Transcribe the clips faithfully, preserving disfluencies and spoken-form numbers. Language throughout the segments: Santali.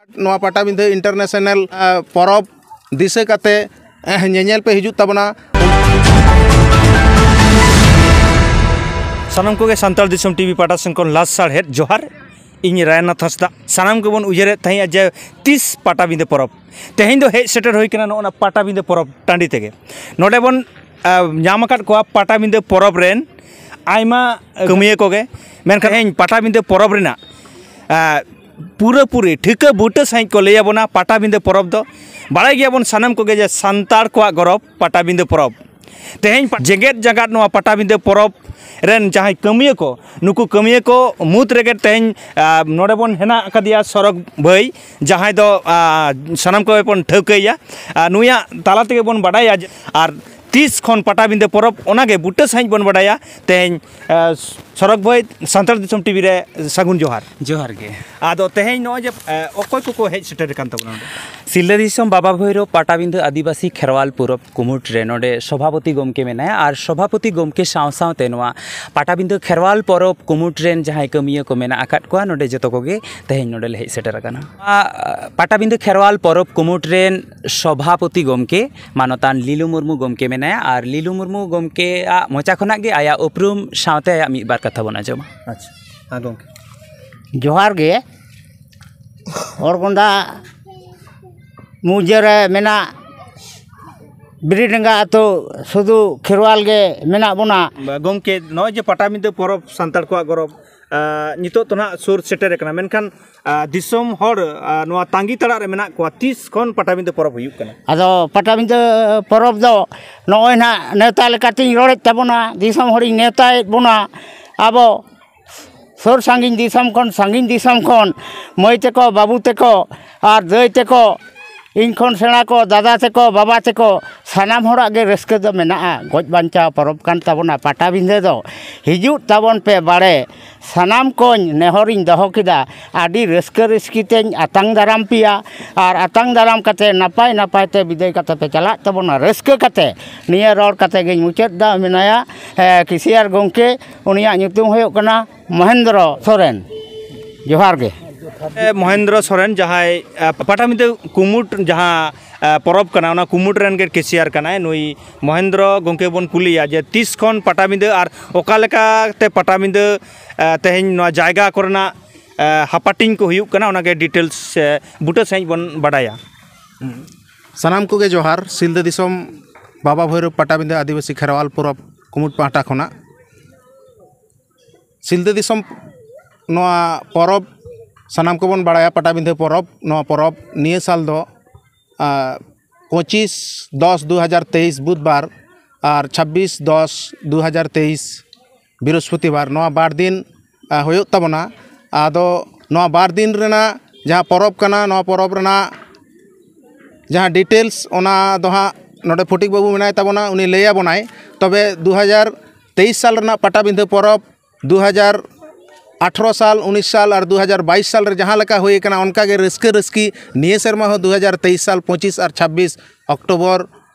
ᱱᱚᱣᱟ ᱯᱟᱴᱟᱵᱤᱸᱫᱷᱟᱹ ᱤᱱᱴᱟᱨᱱᱮᱥᱱᱟᱞ ᱯᱚᱨᱚᱵᱽ ᱫᱤᱥᱟᱹ ᱠᱟᱛᱮ ᱧᱮᱧᱮᱞ ᱯᱮ ᱦᱤᱡᱩᱜ ᱛᱟᱵᱚᱱᱟ᱾ ᱥᱟᱱᱟᱢ ᱠᱚᱜᱮ ᱥᱟᱱᱛᱟᱲ ᱫᱤᱥᱚᱢ ᱴᱤᱵᱷᱤ ᱯᱟᱦᱴᱟ ᱥᱮᱱ ᱠᱷᱚᱱ ᱞᱟᱥ ᱥᱟᱲᱦᱮᱫ ᱡᱚᱦᱟᱨ᱾ ᱤᱧ ᱨᱟᱭᱱᱟᱛᱷ ᱦᱟᱸᱥᱫᱟ᱾ ᱥᱟᱱᱟᱢ ᱜᱮᱵᱚᱱ ᱩᱭᱦᱟᱹᱨᱮᱫ ᱛᱟᱦᱮᱸᱫᱼᱟ ᱡᱮ ᱛᱤᱥ ᱯᱟᱴᱟᱵᱤᱸᱫᱷᱟᱹ ᱯᱚᱨᱚᱵᱽ᱾ ᱛᱮᱦᱮᱧ ᱫᱚ ᱦᱮᱡ ᱥᱮᱴᱮᱨ ᱦᱩᱭ ᱠᱟᱱᱟ ᱱᱚᱜᱼᱚ ᱱᱟ ᱯᱟᱴᱟᱵᱤᱸᱫᱷᱟᱹ ᱯᱚᱨᱚᱵᱽ ᱴᱟᱺᱰᱤ ᱛᱮᱜᱮ᱾ ᱱᱚᱰᱮ ᱵᱚᱱ ᱧᱟᱢ ᱟᱠᱟᱫ ᱠᱚᱣᱟ ᱯᱟᱴᱟᱵᱤᱸᱫᱟᱹ ᱯᱚᱨᱚᱵᱽ ᱨᱮᱱ ᱟᱭᱢᱟ ᱠᱟᱹᱢᱤᱭᱟᱹ ᱠᱚᱜᱮ᱾ ᱢᱮᱱᱠᱷᱟᱱ ᱛᱮᱦᱮᱧ ᱯᱟᱴᱟᱵᱤᱸᱫᱟᱹ ᱯᱚᱨᱚᱵᱽ ᱨᱮᱱᱟᱜ ᱯᱩᱨᱟᱹᱯᱩᱨᱤ ᱴᱷᱤᱠᱟᱹ ᱵᱩᱴᱟᱹ ᱥᱟᱺᱦᱤᱡ ᱠᱚ ᱞᱟᱹᱭ ᱟᱵᱚᱱᱟ ᱯᱟᱴᱟᱵᱤᱸᱫᱟᱹ ᱯᱚᱨᱚᱵᱽ ᱫᱚ᱾ ᱵᱟᱲᱟᱭ ᱜᱮᱭᱟᱵᱚᱱ ᱥᱟᱱᱟᱢ ᱠᱚᱜᱮ ᱡᱮ ᱥᱟᱱᱛᱟᱲ ᱠᱚᱣᱟᱜ ᱜᱚᱨᱚᱵᱽ ᱯᱟᱴᱟᱵᱤᱸᱫᱟᱹ ᱯᱚᱨᱚᱵᱽ᱾ ᱛᱮᱦᱮᱧ ᱯᱟ- ᱡᱮᱜᱮᱛ ᱡᱟᱠᱟᱛ ᱱᱚᱣᱟ ᱯᱟᱴᱟᱵᱤᱸᱫᱟᱹ ᱯᱚᱨᱚᱵᱽ ᱨᱮᱱ ᱡᱟᱦᱟᱸᱭ ᱠᱟᱹᱢᱤᱭᱟᱹ ᱠᱚ, ᱱᱩᱠᱩ ᱠᱟᱹᱢᱤᱭᱟᱹ ᱠᱚ ᱢᱩᱫᱽ ᱨᱮᱜᱮ ᱛᱮᱦᱮᱧ ᱱᱚᱰᱮ ᱵᱚᱱ ᱦᱮᱱᱟᱜ ᱟᱠᱟᱫᱮᱭᱟ ᱥᱚᱨᱚᱜᱽ ᱵᱷᱟᱹᱭ, ᱡᱟᱦᱟᱸᱭ ᱫᱚ ᱥᱟᱱᱟᱢ ᱠᱚᱜᱮ ᱵᱚᱱ ᱴᱷᱟᱹᱣᱠᱟᱹᱭᱟ᱾ ᱱᱩᱭᱟᱜ ᱛᱟᱞᱟ ᱛᱮᱜᱮ ᱵᱚᱱ ᱵᱟᱰᱟᱭᱟ ᱡᱮ ᱟᱨ ᱛᱤᱥ ᱠᱷᱚᱱ ᱯᱟᱴᱟᱵᱤᱸᱫᱟᱹ ᱯᱚᱨᱚᱵᱽ, ᱚᱱᱟᱜᱮ ᱵᱩᱴᱟᱹ ᱥᱟᱺᱦᱤᱡ ᱵᱚᱱ ᱵᱟᱰᱟᱭᱟ᱾ ᱛᱮᱦᱮᱧ ᱥᱚᱨᱚᱜᱽ ᱵᱷᱟᱹᱭ, ᱥᱟᱱᱛᱟᱲ ᱫᱤᱥᱚᱢ ᱴᱤᱵᱷᱤ ᱨᱮ ᱥᱟᱹᱜᱩᱱ ᱡᱚᱦᱟᱨ᱾ ᱡᱚᱦᱟᱨ ᱜᱮ᱾ ᱟᱫᱚ ᱛᱮᱦᱮᱧ ᱱᱚᱜᱼᱚᱭ ᱡᱮ ᱚᱠᱚᱭ ᱠᱚᱠᱚ ᱦᱮᱡ ᱥᱮᱴᱮᱨ ᱟᱠᱟᱱ ᱛᱟᱵᱚᱱᱟ ᱱᱚᱰᱮ? ᱥᱤᱞᱫᱟᱹ ᱫᱤᱥᱚᱢ ᱵᱟᱵᱟ ᱵᱷᱳᱭᱨᱳᱵ ᱯᱟᱴᱟᱵᱤᱸᱫᱷᱟᱹ ᱟᱹᱫᱤᱵᱟᱹᱥᱤ ᱠᱷᱮᱨᱣᱟᱞ ᱯᱚᱨᱚᱵᱽ ᱠᱩᱢᱩᱴ ᱨᱮ ᱱᱚᱰᱮ ᱥᱚᱵᱷᱟᱯᱚᱛᱤ ᱜᱚᱢᱠᱮ ᱢᱮᱱᱟᱭᱟ ᱟᱨ ᱥᱚᱵᱷᱟᱯᱚᱛᱤ ᱜᱚᱢᱠᱮ ᱥᱟᱶ ᱥᱟᱶᱛᱮ ᱱᱚᱣᱟ ᱯᱟᱴᱟᱵᱤᱸᱫᱷᱟᱹ ᱠᱷᱮᱨᱣᱟᱞ ᱯᱚᱨᱚᱵᱽ ᱠᱩᱢᱩᱴ ᱨᱮᱱ ᱡᱟᱦᱟᱸᱭ ᱠᱟᱹᱢᱤᱭᱟᱹ ᱠᱚ ᱢᱮᱱᱟᱜ ᱟᱠᱟᱫ ᱠᱚᱣᱟ, ᱱᱚᱰᱮ ᱡᱚᱛᱚ ᱠᱚᱜᱮ ᱛᱮᱦᱮᱧ ᱱᱚᱰᱮ ᱞᱮ ᱦᱮᱡ ᱥᱮᱴᱮᱨ ᱟᱠᱟᱱᱟ᱾ ᱱᱚᱣᱟ ᱯᱟᱴᱟᱵᱤᱸᱫᱷᱟᱹ ᱠᱷᱮᱨᱣᱟᱞ ᱯᱚᱨᱚᱵᱽ ᱠᱩᱢᱩᱴ ᱨᱮᱱ ᱥᱚᱵᱷᱟᱯᱚᱛᱤ ᱜᱚᱢᱠᱮ ᱢᱟᱱᱚᱛᱟᱱ ᱞᱤᱞᱩ ᱢᱩᱨᱢᱩ ᱜᱚᱢᱠᱮ ᱢᱮᱱᱟᱭᱟ ᱟᱨ ᱞᱤᱞᱩ ᱢᱩᱨᱢᱩ ᱜᱚᱢᱠᱮᱭᱟᱜ ᱢᱚᱪᱟ ᱠᱷᱚᱱᱟᱜ ᱜᱮ ᱟᱭᱟᱜ ᱩᱯᱨᱩᱢ ᱥᱟᱶᱛᱮ ᱟᱭᱟᱜ ᱢᱤᱫ ᱵᱟᱨ ᱠᱟᱛᱷᱟ ᱵᱚᱱ ᱟᱸᱡᱚᱢᱟ᱾ ᱟᱪᱪᱷᱟ, ᱦᱮᱸ ᱜᱚᱢᱠᱮ᱾ ᱡᱚᱦᱟᱨ ᱜᱮ᱾ ᱦᱚᱲᱜᱚᱸᱫᱟ ᱢᱩᱡᱟᱹ ᱨᱮ ᱢᱮᱱᱟᱜ ᱵᱤᱨᱤᱰᱟᱸᱜᱟ ᱟᱹᱛᱩ ᱥᱩᱫᱷᱩ ᱠᱷᱮᱨᱣᱟᱞ ᱜᱮ ᱢᱮᱱᱟᱜ ᱵᱚᱱᱟ᱾ ᱜᱚᱢᱠᱮ, ᱱᱚᱜᱼᱚᱭ ᱡᱮ ᱯᱟᱴᱟᱵᱤᱸᱫᱟᱹ ᱯᱚᱨᱚᱵᱽ, ᱥᱟᱱᱛᱟᱲ ᱠᱚᱣᱟᱜ ᱜᱚᱨᱚᱵᱽ, ᱱᱤᱛᱚᱜ ᱫᱚ ᱱᱟᱦᱟᱜ ᱥᱩᱨ ᱥᱮᱴᱮᱨ ᱟᱠᱟᱱᱟ, ᱢᱮᱱᱠᱷᱟᱱ ᱫᱤᱥᱚᱢ ᱦᱚᱲ ᱱᱚᱣᱟ ᱛᱟᱺᱜᱤ ᱛᱟᱲᱟᱜ ᱨᱮ ᱢᱮᱱᱟᱜ ᱠᱚᱣᱟ, ᱛᱤᱥ ᱠᱷᱚᱱ ᱯᱟᱴᱟᱵᱤᱸᱫᱟᱹ ᱯᱚᱨᱚᱵᱽ ᱦᱩᱭᱩᱜ ᱠᱟᱱᱟ? ᱟᱫᱚ ᱯᱟᱴᱟᱵᱤᱸᱫᱟᱹ ᱯᱚᱨᱚᱵᱽ ᱫᱚ ᱱᱚᱜᱼᱚᱭ ᱱᱟᱦᱟᱜ ᱱᱮᱣᱛᱟ ᱞᱮᱠᱟᱛᱤᱧ ᱨᱚᱲᱮᱫ ᱛᱟᱵᱚᱱᱟ, ᱫᱤᱥᱚᱢ ᱦᱚᱲᱤᱧ ᱱᱮᱣᱛᱟᱭᱮᱫ ᱵᱚᱱᱟ᱾ ᱟᱵᱚ ᱥᱩᱨ ᱥᱟᱺᱜᱤᱧ ᱫᱤᱥᱚᱢ ᱠᱷᱚᱱ, ᱥᱟᱺᱜᱤᱧ ᱫᱤᱥᱚᱢ ᱠᱷᱚᱱ ᱢᱟᱹᱭ ᱛᱮᱠᱚ, ᱵᱟᱹᱵᱩ ᱛᱮᱠᱚ ᱟᱨ ᱫᱟᱹᱭ ᱛᱮᱠᱚ, ᱤᱧ ᱠᱷᱚᱱ ᱥᱮᱬᱟ ᱠᱚ, ᱫᱟᱫᱟ ᱛᱮᱠᱚ, ᱵᱟᱵᱟ ᱛᱮᱠᱚ, ᱥᱟᱱᱟᱢ ᱦᱚᱲᱟᱜ ᱜᱮ ᱨᱟᱹᱥᱠᱟᱹ ᱫᱚ ᱢᱮᱱᱟᱜᱼᱟ᱾ ᱜᱚᱡ ᱵᱟᱧᱪᱟᱣ ᱯᱚᱨᱚᱵᱽ ᱠᱟᱱ ᱛᱟᱵᱚᱱᱟ ᱯᱟᱴᱟᱵᱤᱸᱫᱷᱟᱹ ᱫᱚ᱾ ᱦᱤᱡᱩᱜ ᱛᱟᱵᱚᱱ ᱯᱮ ᱵᱟᱲᱮ, ᱥᱟᱱᱟᱢ ᱠᱚᱧ ᱱᱮᱦᱚᱨᱤᱧ ᱫᱚᱦᱚ ᱠᱮᱫᱟ᱾ ᱟᱹᱰᱤ ᱨᱟᱹᱥᱠᱟᱹ ᱨᱟᱹᱥᱠᱤ ᱛᱮᱧ ᱟᱛᱟᱝ ᱫᱟᱨᱟᱢ ᱯᱮᱭᱟ ᱟᱨ ᱟᱛᱟᱝ ᱫᱟᱨᱟᱢ ᱠᱟᱛᱮ ᱱᱟᱯᱟᱭ ᱱᱟᱯᱟᱭ ᱛᱮ ᱵᱤᱫᱟᱹᱭ ᱠᱟᱛᱮ ᱯᱮ ᱪᱟᱞᱟᱜ ᱛᱟᱵᱚᱱᱟ᱾ ᱨᱟᱹᱥᱠᱟᱹ ᱠᱟᱛᱮ ᱱᱤᱭᱟᱹ ᱨᱚᱲ ᱠᱟᱛᱮ ᱜᱤᱧ ᱢᱩᱪᱟᱹᱫ ᱫᱟ᱾ ᱢᱮᱱᱟᱭᱟ ᱠᱮᱥᱤᱭᱟᱨ ᱜᱚᱢᱠᱮ, ᱩᱱᱤᱭᱟᱜ ᱧᱩᱛᱩᱢ ᱦᱩᱭᱩᱜ ᱠᱟᱱᱟ ᱢᱚᱦᱮᱱᱫᱨᱚ ᱥᱚᱨᱮᱱ᱾ ᱡᱚᱦᱟᱨ ᱜᱮ᱾ ᱮ, ᱢᱚᱦᱮᱱᱫᱨᱚ ᱥᱚᱨᱮᱱ, ᱡᱟᱦᱟᱸᱭ, ᱮ, ᱯᱟᱴᱟᱵᱤᱸᱫᱟᱹ ᱠᱩᱢᱩᱴ ᱡᱟᱦᱟᱸ, ᱮ, ᱯᱚᱨᱚᱵᱽ ᱠᱟᱱᱟ, ᱚᱱᱟ ᱠᱩᱢᱩᱴ ᱨᱮᱱ ᱜᱮ ᱠᱮᱥᱤᱭᱟᱨ ᱠᱟᱱᱟᱭ᱾ ᱱᱩᱭ ᱢᱚᱦᱮᱱᱫᱨᱚ ᱜᱚᱢᱠᱮ ᱵᱚᱱ ᱠᱩᱞᱤᱭᱟ ᱡᱮ ᱛᱤᱥ ᱠᱷᱚᱱ ᱯᱟᱴᱟᱵᱤᱸᱫᱟᱹ ᱟᱨ ᱚᱠᱟ ᱞᱮᱠᱟᱛᱮ ᱯᱟᱴᱟᱵᱤᱸᱫᱟᱹ, ᱮ, ᱛᱮᱦᱮᱧ ᱱᱚᱣᱟ ᱡᱟᱭᱜᱟ ᱠᱚᱨᱮᱱᱟᱜ, ᱮ, ᱦᱟᱯᱟᱴᱤᱧ ᱠᱚ ᱦᱩᱭᱩᱜ ᱠᱟᱱᱟ, ᱚᱱᱟᱜᱮ ᱰᱤᱴᱮᱞᱥ, ᱮ, ᱵᱩᱴᱟᱹ ᱥᱟᱺᱦᱤᱡ ᱵᱚᱱ ᱵᱟᱰᱟᱭᱟ᱾ ᱥᱟᱱᱟᱢ ᱠᱚᱜᱮ ᱡᱚᱦᱟᱨ᱾ ᱥᱤᱞᱫᱟᱹ ᱫᱤᱥᱚᱢ ᱵᱟᱵᱟ ᱵᱷᱳᱭᱨᱳᱵ ᱯᱟᱴᱟᱵᱤᱸᱫᱟᱹ ᱟᱹᱫᱤᱵᱟᱹᱥᱤ ᱠᱷᱮᱨᱣᱟᱞ ᱯᱚᱨᱚᱵᱽ ᱠᱩᱢᱩᱴ ᱯᱟᱦᱴᱟ ᱠᱷᱚᱱᱟᱜ ᱥᱤᱞᱫᱟᱹ ᱫᱤᱥᱚᱢ ᱱᱚᱣᱟ ᱯᱚᱨᱚᱵᱽ ᱥᱟᱱᱟᱢ ᱠᱚᱵᱚᱱ ᱵᱟᱲᱟᱭᱟ, ᱯᱟᱴᱟᱵᱤᱸᱫᱷᱟᱹ ᱯᱚᱨᱚᱵᱽ᱾ ᱱᱚᱣᱟ ᱯᱚᱨᱚᱵᱽ ᱱᱤᱭᱟᱹ ᱥᱟᱞ ᱫᱚ, ᱟ, ᱯᱚᱸᱪᱤᱥ ᱫᱚᱥ ᱫᱩ ᱦᱟᱡᱟᱨ ᱛᱮᱭᱤᱥ ᱵᱩᱫᱷᱵᱟᱨ ᱟᱨ ᱪᱷᱟᱵᱵᱤᱥ ᱫᱚᱥ ᱫᱩ ᱦᱟᱡᱟᱨ ᱛᱮᱭᱤᱥ ᱵᱨᱤᱦᱚᱥᱯᱚᱛᱤᱵᱟᱨ, ᱱᱚᱣᱟ ᱵᱟᱨ ᱫᱤᱱ, ᱟ, ᱦᱩᱭᱩᱜ ᱛᱟᱵᱚᱱᱟ᱾ ᱟᱫᱚ ᱱᱚᱣᱟ ᱵᱟᱨ ᱫᱤᱱ ᱨᱮᱱᱟᱜ ᱡᱟᱦᱟᱸ ᱯᱚᱨᱚᱵᱽ ᱠᱟᱱᱟ, ᱱᱚᱣᱟ ᱯᱚᱨᱚᱵᱽ ᱨᱮᱱᱟᱜ ᱡᱟᱦᱟᱸ ᱰᱤᱴᱮᱞᱥ, ᱚᱱᱟ ᱫᱚ ᱦᱟᱸᱜ ᱱᱚᱰᱮ ᱯᱷᱚᱴᱤᱠ ᱵᱟᱹᱵᱩ ᱢᱮᱱᱟᱭ ᱛᱟᱵᱚᱱᱟ, ᱩᱱᱤ ᱞᱟᱹᱭ ᱟᱵᱚᱱᱟᱭ᱾ ᱛᱚᱵᱮ ᱫᱩ ᱦᱟᱡᱟᱨ ᱛᱮᱭᱤᱥ ᱥᱟᱞ ᱨᱮᱱᱟᱜ ᱯᱟᱴᱟᱵᱤᱸᱫᱷᱟᱹ ᱯᱚᱨᱚᱵᱽ, ᱫᱩ ᱦᱟᱡᱟᱨ ᱟᱴᱷᱨᱚ ᱥᱟᱞ, ᱩᱱᱤᱥ ᱥᱟᱞ ᱟᱨ ᱫᱩ ᱦᱟᱡᱟᱨ ᱵᱟᱭᱤᱥ ᱥᱟᱞ ᱨᱮ ᱡᱟᱦᱟᱸ ᱞᱮᱠᱟ ᱦᱩᱭ ᱟᱠᱟᱱᱟ, ᱚᱱᱠᱟ ᱜᱮ ᱨᱟᱹᱥᱠᱟᱹ ᱨᱟᱹᱥᱠᱤ ᱱᱤᱭᱟᱹ ᱥᱮᱨᱢᱟ ᱦᱚᱸ ᱫᱩ ᱦᱟᱡᱟᱨ ᱛᱮᱭᱤᱥ ᱥᱟᱞ ᱯᱚᱸᱪᱤᱥ ᱟᱨ ᱪᱷᱟᱵᱵᱤᱥ ᱚᱠᱴᱳᱵᱚᱨ,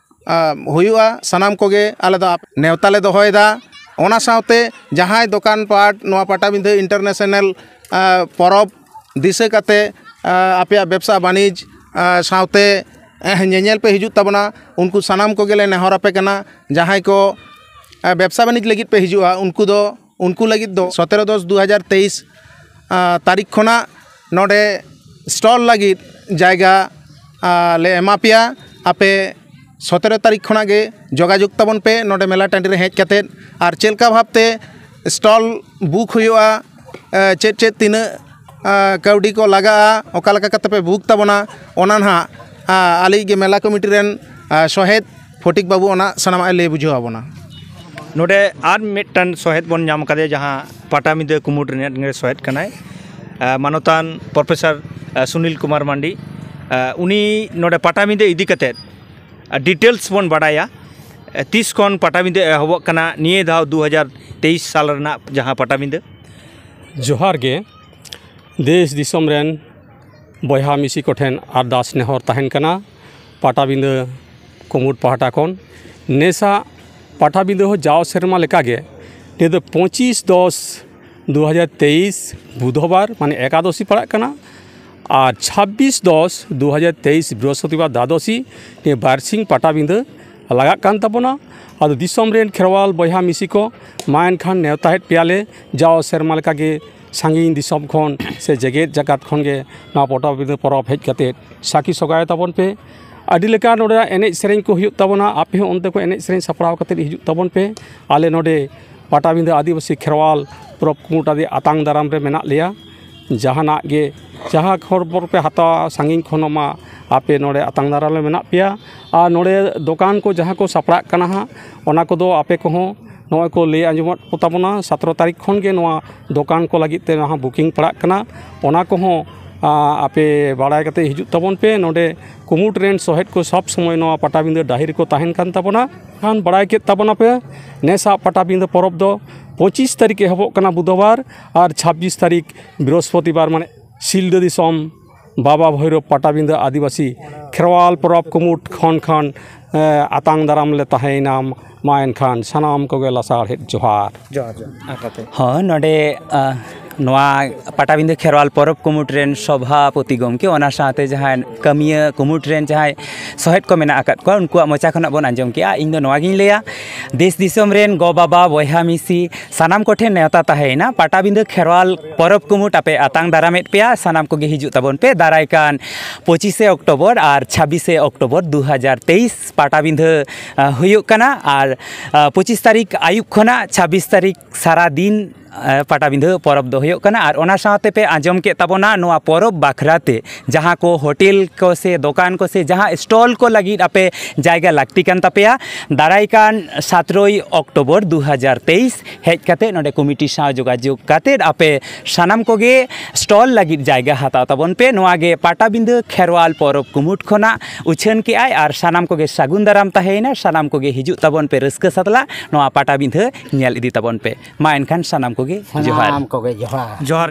ᱟ, ᱦᱩᱭᱩᱜᱼᱟ᱾ ᱥᱟᱱᱟᱢ ᱠᱚᱜᱮ ᱟᱞᱮ ᱫᱚ ᱟᱯ-, ᱱᱮᱣᱛᱟ ᱞᱮ ᱫᱚᱦᱚᱭᱮᱫᱟ᱾ ᱚᱱᱟ ᱥᱟᱶᱛᱮ ᱡᱟᱦᱟᱸᱭ ᱫᱚᱠᱟᱱ ᱯᱟᱴ ᱱᱚᱣᱟ ᱯᱟᱴᱟᱵᱤᱸᱫᱷᱟᱹ ᱤᱱᱴᱟᱨᱱᱮᱥᱱᱟᱞ, ᱟ, ᱯᱚᱨᱚᱵᱽ ᱫᱤᱥᱟᱹ ᱠᱟᱛᱮ, ᱟ, ᱟᱯᱮᱭᱟᱜ ᱵᱮᱵᱽᱥᱟ ᱵᱟᱹᱱᱤᱡᱽ, ᱟ, ᱥᱟᱶᱛᱮ, ᱮ, ᱧᱮᱧᱮᱞ ᱯᱮ ᱦᱤᱡᱩᱜ ᱛᱟᱵᱚᱱᱟ, ᱩᱱᱠᱩ ᱥᱟᱱᱟᱢ ᱠᱚᱜᱮ ᱞᱮ ᱱᱮᱦᱚᱨ ᱟᱯᱮ ᱠᱟᱱᱟ᱾ ᱡᱟᱦᱟᱸᱭ ᱠᱚ, ᱟ, ᱵᱮᱵᱽᱥᱟ ᱵᱟᱹᱱᱤᱡᱽ ᱞᱟᱹᱜᱤᱫ ᱯᱮ ᱦᱤᱡᱩᱜᱼᱟ, ᱩᱱᱠᱩ ᱫᱚ, ᱩᱱᱠᱩ ᱞᱟᱹᱜᱤᱫ ᱫᱚ ᱥᱚᱛᱮᱨᱚ ᱫᱚᱥ ᱫᱩ ᱦᱟᱡᱟᱨ ᱛᱮᱭᱤᱥ, ᱟ, ᱛᱟᱹᱨᱤᱠᱷ ᱠᱷᱚᱱᱟᱜ ᱱᱚᱰᱮ ᱥᱴᱚᱞ ᱞᱟᱹᱜᱤᱫ ᱡᱟᱭᱜᱟ, ᱟ, ᱞᱮ ᱮᱢᱟ ᱯᱮᱭᱟ᱾ ᱟᱯᱮ ᱥᱚᱛᱮᱨᱚ ᱛᱟᱹᱨᱤᱠᱷ ᱠᱷᱚᱱᱟᱜ ᱜᱮ ᱡᱳᱜᱟᱡᱳᱜᱽ ᱛᱟᱵᱚᱱ ᱯᱮ ᱱᱚᱰᱮ ᱢᱮᱞᱟ ᱴᱟᱺᱰᱤ ᱨᱮ ᱦᱮᱡ ᱠᱟᱛᱮᱫ᱾ ᱟᱨ ᱪᱮᱫ ᱞᱮᱠᱟ ᱵᱷᱟᱵᱽᱛᱮ ᱥᱴᱚᱞ ᱵᱩᱠ ᱦᱩᱭᱩᱜᱼᱟ, ᱮ, ᱪᱮᱫ ᱪᱮᱫ ᱛᱤᱱᱟᱹᱜ, ᱮ, ᱠᱟᱹᱣᱰᱤ ᱠᱚ ᱞᱟᱜᱟᱜᱼᱟ, ᱚᱠᱟ ᱞᱮᱠᱟ ᱠᱟᱛᱮ ᱯᱮ ᱵᱩᱠ ᱛᱟᱵᱚᱱᱟ, ᱚᱱᱟ ᱱᱟᱦᱟᱜ, ᱟ, ᱟᱞᱮᱭᱤᱡ ᱜᱮ ᱢᱮᱞᱟ ᱠᱚᱢᱤᱴᱤ ᱨᱮᱱ, ᱟ, ᱥᱚᱦᱮᱫ ᱯᱷᱚᱴᱤᱠ ᱵᱟᱹᱵᱩ ᱚᱱᱟ ᱥᱟᱱᱟᱢᱟᱜ ᱮ ᱞᱟᱹᱭ ᱵᱩᱡᱷᱟᱹᱣ ᱟᱵᱚᱱᱟ᱾ ᱱᱚᱰᱮ ᱟᱨ ᱢᱤᱫᱴᱟᱝ ᱥᱚᱦᱮᱫ ᱵᱚᱱ ᱧᱟᱢ ᱟᱠᱟᱫᱮᱭᱟ, ᱡᱟᱦᱟᱸ ᱯᱟᱴᱟᱵᱤᱸᱫᱟᱹ ᱠᱩᱢᱩᱴ ᱨᱤᱱᱤᱡ ᱜᱮ ᱥᱚᱦᱮᱫ ᱠᱟᱱᱟᱭ, ᱟ, ᱢᱟᱱᱚᱛᱟᱱ ᱯᱨᱚᱯᱷᱮᱥᱚᱨ, ᱟ, ᱥᱩᱱᱤᱞ ᱠᱩᱢᱟᱨ ᱢᱟᱱᱰᱤ᱾ ᱟ, ᱩᱱᱤ ᱱᱚᱰᱮ ᱯᱟᱴᱟᱵᱤᱸᱫᱟᱹ ᱤᱫᱤ ᱠᱟᱛᱮᱫ, ᱟ, ᱰᱤᱴᱮᱞᱥ ᱵᱚᱱ ᱵᱟᱰᱟᱭᱟ᱾ ᱟ, ᱛᱤᱥ ᱠᱷᱚᱱ ᱯᱟᱴᱟᱵᱤᱸᱫᱟᱹ ᱮᱦᱚᱵᱚᱜ ᱠᱟᱱᱟ ᱱᱤᱭᱟᱹ ᱫᱷᱟᱣ ᱫᱩ ᱦᱟᱡᱟᱨ ᱛᱮᱭᱤᱥ ᱥᱟᱞ ᱨᱮᱱᱟᱜ ᱡᱟᱦᱟᱸ ᱯᱟᱴᱟᱵᱤᱸᱫᱟᱹ? ᱡᱚᱦᱟᱨ ᱜᱮ᱾ ᱫᱮᱥ ᱫᱤᱥᱚᱢ ᱨᱮᱱ ᱵᱚᱭᱦᱟ ᱢᱤᱥᱤ ᱠᱚᱴᱷᱮᱱ ᱟᱨᱫᱟᱥ ᱱᱮᱦᱚᱨ ᱛᱟᱦᱮᱱ ᱠᱟᱱᱟ, ᱯᱟᱴᱟᱵᱤᱸᱫᱟᱹ ᱠᱩᱢᱩᱴ ᱯᱟᱦᱴᱟ ᱠᱷᱚᱱ ᱱᱮᱥᱟᱜ ᱯᱟᱴᱟᱵᱤᱸᱫᱟᱹ ᱦᱚᱸ ᱡᱟᱣ ᱥᱮᱨᱢᱟ ᱞᱮᱠᱟᱜᱮ ᱱᱤᱭᱟᱹ ᱫᱚ ᱯᱚᱸᱪᱤᱥ ᱫᱚᱥ ᱫᱩ ᱦᱟᱡᱟᱨ ᱛᱮᱭᱤᱥ ᱵᱩᱫᱷᱚᱵᱟᱨ, ᱢᱟᱱᱮ ᱮᱠᱟᱫᱚᱥᱤ ᱯᱟᱲᱟᱜ ᱠᱟᱱᱟ, ᱟᱨ ᱪᱷᱟᱵᱵᱤᱥ ᱫᱚᱥ ᱫᱩ ᱦᱟᱡᱟᱨ ᱛᱮᱭᱤᱥ ᱵᱨᱤᱦᱚᱥᱯᱚᱛᱤᱵᱟᱨ ᱫᱟᱫᱚᱥᱤ, ᱱᱤᱭᱟᱹ ᱵᱟᱨᱥᱤᱧ ᱯᱟᱴᱟᱵᱤᱸᱫᱟᱹ ᱞᱟᱜᱟᱜ ᱠᱟᱱ ᱛᱟᱵᱚᱱᱟ᱾ ᱟᱫᱚ ᱫᱤᱥᱚᱢ ᱨᱮᱱ ᱠᱷᱮᱨᱣᱟᱞ ᱵᱚᱭᱦᱟ ᱢᱤᱥᱤ ᱠᱚ, ᱢᱟ ᱮᱱᱠᱷᱟᱱ ᱱᱮᱣᱛᱟ ᱦᱮᱫ ᱯᱮᱭᱟᱞᱮ᱾ ᱡᱟᱣ ᱥᱮᱨᱢᱟ ᱞᱮᱠᱟᱜᱮ ᱥᱟᱺᱜᱤᱧ ᱫᱤᱥᱚᱢ ᱠᱷᱚᱱ ᱥᱮ ᱡᱮᱜᱮᱛ ᱡᱟᱠᱟᱛ ᱠᱷᱚᱱ ᱜᱮ ᱱᱚᱣᱟ ᱯᱟᱴᱟᱵᱤᱸᱫᱟᱹ ᱯᱚᱨᱚᱵᱽ ᱦᱮᱡ ᱠᱟᱛᱮ ᱥᱟᱹᱠᱷᱤ ᱥᱚᱜᱟᱭ ᱛᱟᱵᱚᱱ ᱯᱮ᱾ ᱟᱹᱰᱤ ᱞᱮᱠᱟᱱ ᱱᱚᱰᱮ ᱮᱱᱮᱡ ᱥᱮᱨᱮᱧ ᱠᱚ ᱦᱩᱭᱩᱜ ᱛᱟᱵᱚᱱᱟ, ᱟᱯᱮ ᱦᱚᱸ ᱚᱱᱛᱮ ᱠᱷᱚᱱ ᱮᱱᱮᱡ ᱥᱮᱨᱮᱧ ᱥᱟᱯᱲᱟᱣ ᱠᱟᱛᱮ ᱦᱤᱡᱩᱜ ᱛᱟᱵᱚᱱ ᱯᱮ᱾ ᱟᱞᱮ ᱱᱚᱰᱮ ᱯᱟᱴᱟᱵᱤᱸᱫᱟᱹ ᱟᱹᱫᱤᱵᱟᱹᱥᱤ ᱠᱷᱮᱨᱣᱟᱞ ᱯᱚᱨᱚᱵᱽ ᱠᱩᱢᱩᱴ ᱟᱹᱰᱤ ᱟᱛᱟᱝ ᱫᱟᱨᱟᱢ ᱨᱮ ᱢᱮᱱᱟᱜ ᱞᱮᱭᱟ᱾ ᱡᱟᱦᱟᱱᱟᱜ ᱜᱮ, ᱡᱟᱦᱟᱸ ᱠᱷᱚᱵᱚᱨ ᱯᱮ ᱦᱟᱛᱟᱣᱟ, ᱥᱟᱺᱜᱤᱧ ᱠᱷᱚᱱ ᱢᱟ ᱟᱯᱮ ᱱᱚᱰᱮ ᱟᱛᱟᱝ ᱫᱟᱨᱟᱢ ᱨᱮ ᱢᱮᱱᱟᱜ ᱯᱮᱭᱟ᱾ ᱟᱨ ᱱᱚᱰᱮ ᱫᱚᱠᱟᱱ ᱠᱚ ᱡᱟᱦᱟᱸ ᱠᱚ ᱥᱟᱯᱲᱟᱜ ᱠᱟᱱᱟ ᱦᱟᱸᱜ, ᱚᱱᱟ ᱠᱚᱫᱚ ᱟᱯᱮ ᱠᱚᱦᱚᱸ ᱱᱚᱜᱼᱚᱭ ᱠᱚ ᱞᱟᱹᱭ ᱟᱸᱡᱚᱢᱟᱫ ᱠᱚ ᱛᱟᱵᱚᱱᱟ, ᱥᱟᱛᱨᱚ ᱛᱟᱹᱨᱤᱠᱷ ᱠᱷᱚᱱ ᱜᱮ ᱱᱚᱣᱟ ᱫᱚᱠᱟᱱ ᱠᱚ ᱞᱟᱹᱜᱤᱫ ᱛᱮ ᱱᱟᱦᱟᱜ ᱵᱩᱠᱤᱝ ᱯᱟᱲᱟᱜ ᱠᱟᱱᱟ᱾ ᱚᱱᱟ ᱠᱚᱦᱚᱸ, ᱟ, ᱟᱯᱮ ᱵᱟᱲᱟᱭ ᱠᱟᱛᱮ ᱦᱤᱡᱩᱜ ᱛᱟᱵᱚᱱ ᱯᱮ᱾ ᱱᱚᱰᱮ ᱠᱩᱢᱩᱴ ᱨᱮᱱ ᱥᱚᱦᱮᱫ ᱠᱚ ᱥᱚᱵ ᱥᱚᱢᱚᱭ ᱱᱚᱣᱟ ᱯᱟᱴᱟᱵᱤᱸᱫᱟᱹ ᱰᱟᱹᱦᱤ ᱨᱮᱠᱚ ᱛᱟᱦᱮᱱ ᱠᱟᱱ ᱛᱟᱵᱚᱱᱟ᱾ ᱠᱷᱟᱱ ᱵᱟᱲᱟᱭ ᱠᱮᱫ ᱛᱟᱵᱚᱱᱟᱯᱮ, ᱱᱮᱥᱟᱜ ᱯᱟᱴᱟᱵᱤᱸᱫᱟᱹ ᱯᱚᱨᱚᱵᱽ ᱫᱚ ᱯᱚᱸᱪᱤᱥ ᱛᱟᱹᱨᱤᱠᱷ ᱮᱦᱚᱵᱚᱜ ᱠᱟᱱᱟ ᱵᱩᱫᱷᱚᱵᱟᱨ, ᱟᱨ ᱪᱷᱟᱵᱵᱤᱥ ᱛᱟᱹᱨᱤᱠᱷ ᱵᱨᱤᱦᱚᱥᱯᱚᱛᱤᱵᱟᱨ, ᱢᱟᱱᱮ ᱥᱤᱞᱫᱟᱹ ᱫᱤᱥᱚᱢ ᱵᱟᱵᱟ ᱵᱷᱳᱭᱨᱳᱵ ᱯᱟᱴᱟᱵᱤᱸᱫᱟᱹ ᱟᱹᱫᱤᱵᱟᱹᱥᱤ ᱠᱷᱮᱨᱣᱟᱞ ᱯᱚᱨᱚᱵᱽ ᱠᱩᱢᱩᱴ ᱠᱷᱚᱱ ᱠᱷᱚᱱ, ᱮ, ᱟᱛᱟᱝ ᱫᱟᱨᱟᱢ ᱞᱮ ᱛᱟᱦᱮᱸᱭᱮᱱᱟ᱾ ᱢᱟ ᱮᱱᱠᱷᱟᱱ ᱥᱟᱱᱟᱢ ᱠᱚᱜᱮ ᱞᱟᱥᱟᱲᱦᱮᱫ ᱡᱚᱦᱟᱨ᱾ ᱡᱚᱦᱟᱨ, ᱡᱚᱦᱟᱨ᱾ ᱟᱨ ᱠᱟᱛᱮ ᱦᱚᱸ, ᱱᱚᱰᱮ, ᱟ, ᱱᱚᱣᱟ ᱯᱟᱴᱟᱵᱤᱸᱫᱟᱹ ᱠᱷᱮᱨᱣᱟᱞ ᱯᱚᱨᱚᱵᱽ ᱠᱩᱢᱩᱴ ᱨᱮᱱ ᱥᱚᱵᱷᱟᱯᱚᱛᱤ ᱜᱚᱢᱠᱮ, ᱚᱱᱟ ᱥᱟᱶᱛᱮ ᱡᱟᱦᱟᱸᱭ ᱠᱟᱹᱢᱤᱭᱟᱹ ᱠᱩᱢᱩᱴ ᱨᱮᱱ ᱡᱟᱦᱟᱸᱭ ᱥᱚᱦᱮᱫ ᱠᱚ ᱢᱮᱱᱟᱜ ᱟᱠᱟᱫ ᱠᱚᱣᱟ, ᱩᱱᱠᱩᱣᱟᱜ ᱢᱚᱪᱟ ᱠᱷᱚᱱᱟᱜ ᱵᱚᱱ ᱟᱸᱡᱚᱢ ᱠᱮᱜᱼᱟ᱾ ᱤᱧ ᱫᱚ ᱱᱚᱣᱟ ᱜᱤᱧ ᱞᱟᱹᱭᱟ, ᱫᱮᱥ ᱫᱤᱥᱚᱢ ᱨᱮᱱ ᱜᱚ ᱵᱟᱵᱟ ᱵᱚᱭᱦᱟ ᱢᱤᱥᱤ ᱥᱟᱱᱟᱢ ᱠᱚᱴᱷᱮᱱ ᱱᱮᱣᱛᱟ ᱛᱟᱦᱮᱸᱭᱮᱱᱟ᱾ ᱯᱟᱴᱟᱵᱤᱸᱫᱟᱹ ᱠᱷᱮᱨᱣᱟᱞ ᱯᱚᱨᱚᱵᱽ ᱠᱩᱢᱩᱴ ᱟᱯᱮ ᱟᱛᱟᱝ ᱫᱟᱨᱟᱢᱮᱫ ᱯᱮᱭᱟ᱾ ᱥᱟᱱᱟᱢ ᱠᱚᱜᱮ ᱦᱤᱡᱩᱜ ᱛᱟᱵᱚᱱ ᱯᱮ᱾ ᱫᱟᱨᱟᱭ ᱠᱟᱱ ᱯᱚᱸᱪᱤᱥᱮ ᱚᱠᱴᱳᱵᱚᱨ ᱟᱨ ᱪᱷᱟᱵᱵᱤᱥᱮ ᱚᱠᱴᱳᱵᱚᱨ ᱫᱩ ᱦᱟᱡᱟᱨ ᱛᱮᱭᱤᱥ ᱯᱟᱴᱟᱵᱤᱸᱫᱟᱹ, ᱟ, ᱦᱩᱭᱩᱜ ᱠᱟᱱᱟ᱾ ᱟᱨ, ᱟ, ᱯᱚᱸᱪᱤᱥ ᱛᱟᱹᱨᱤᱠᱷ ᱟᱹᱭᱩᱵ ᱠᱷᱚᱱᱟᱜ ᱪᱷᱟᱵᱵᱤᱥ ᱛᱟᱹᱨᱤᱠᱷ ᱥᱟᱨᱟ ᱫᱤᱱ, ᱟ, ᱯᱟᱴᱟᱵᱤᱸᱫᱟᱹ ᱯᱚᱨᱚᱵᱽ ᱫᱚ ᱦᱩᱭᱩᱜ ᱠᱟᱱᱟ᱾ ᱟᱨ ᱚᱱᱟ ᱥᱟᱶᱛᱮ ᱯᱮ ᱟᱸᱡᱚᱢ ᱠᱮᱫ ᱛᱟᱵᱚᱱᱟ, ᱱᱚᱣᱟ ᱯᱚᱨᱚᱵᱽ ᱵᱟᱠᱷᱨᱟ ᱛᱮ ᱡᱟᱦᱟᱸ ᱠᱚ ᱦᱳᱴᱮᱞ ᱠᱚ ᱥᱮ ᱫᱚᱠᱟᱱ ᱠᱚ ᱥᱮ ᱡᱟᱦᱟᱸ ᱥᱴᱚᱞ ᱠᱚ ᱞᱟᱹᱜᱤᱫ ᱟᱯᱮ ᱡᱟᱭᱜᱟ ᱞᱟᱹᱠᱛᱤ ᱠᱟᱱ ᱛᱟᱯᱮᱭᱟ, ᱫᱟᱨᱟᱭ ᱠᱟᱱ ᱥᱟᱛᱨᱚᱭ ᱚᱠᱴᱳᱵᱚᱨ ᱫᱩ ᱦᱟᱡᱟᱨ ᱛᱮᱭᱤᱥ ᱦᱮᱡ ᱠᱟᱛᱮ ᱱᱚᱰᱮ ᱠᱚᱢᱤᱴᱤ ᱥᱟᱶ ᱡᱳᱜᱟᱡᱳᱜᱽ ᱠᱟᱛᱮ ᱟᱯᱮ ᱥᱟᱱᱟᱢ ᱠᱚᱜᱮ ᱥᱴᱚᱞ ᱞᱟᱹᱜᱤᱫ ᱡᱟᱭᱜᱟ ᱦᱟᱛᱟᱣ ᱛᱟᱵᱚᱱ ᱯᱮ᱾ ᱱᱚᱣᱟ ᱜᱮ ᱯᱟᱴᱟᱵᱤᱸᱫᱟᱹ ᱠᱷᱮᱨᱣᱟᱞ ᱯᱚᱨᱚᱵᱽ ᱠᱩᱢᱩᱴ ᱠᱷᱚᱱᱟᱜ ᱩᱪᱷᱟᱹᱱ ᱠᱮᱜᱼᱟᱭ ᱟᱨ ᱥᱟᱱᱟᱢ ᱠᱚᱜᱮ ᱥᱟᱹᱜᱩᱱ ᱫᱟᱨᱟᱢ ᱛᱟᱦᱮᱸᱭᱮᱱᱟ᱾ ᱥᱟᱱᱟᱢ ᱠᱚᱜᱮ ᱦᱤᱡᱩᱜ ᱛᱟᱵᱚᱱ ᱯᱮ, ᱨᱟᱹᱥᱠᱟᱹ ᱥᱟᱛᱞᱟᱜ ᱱᱚᱣᱟ ᱯᱟᱴᱟᱵᱤᱸᱫᱟᱹ ᱧᱮᱞ ᱤᱫᱤ ᱛᱟᱵᱚᱱ ᱯᱮ᱾ ᱢᱟ ᱮᱱᱠᱷᱟᱱ ᱥᱟᱱᱟᱢ ᱠᱚᱜᱮ ᱡᱚᱦᱟᱨ᱾ ᱥᱟᱱᱟᱢ ᱠᱚᱜᱮ ᱡᱚᱦᱟᱨ᱾ ᱡᱚᱦᱟᱨ᱾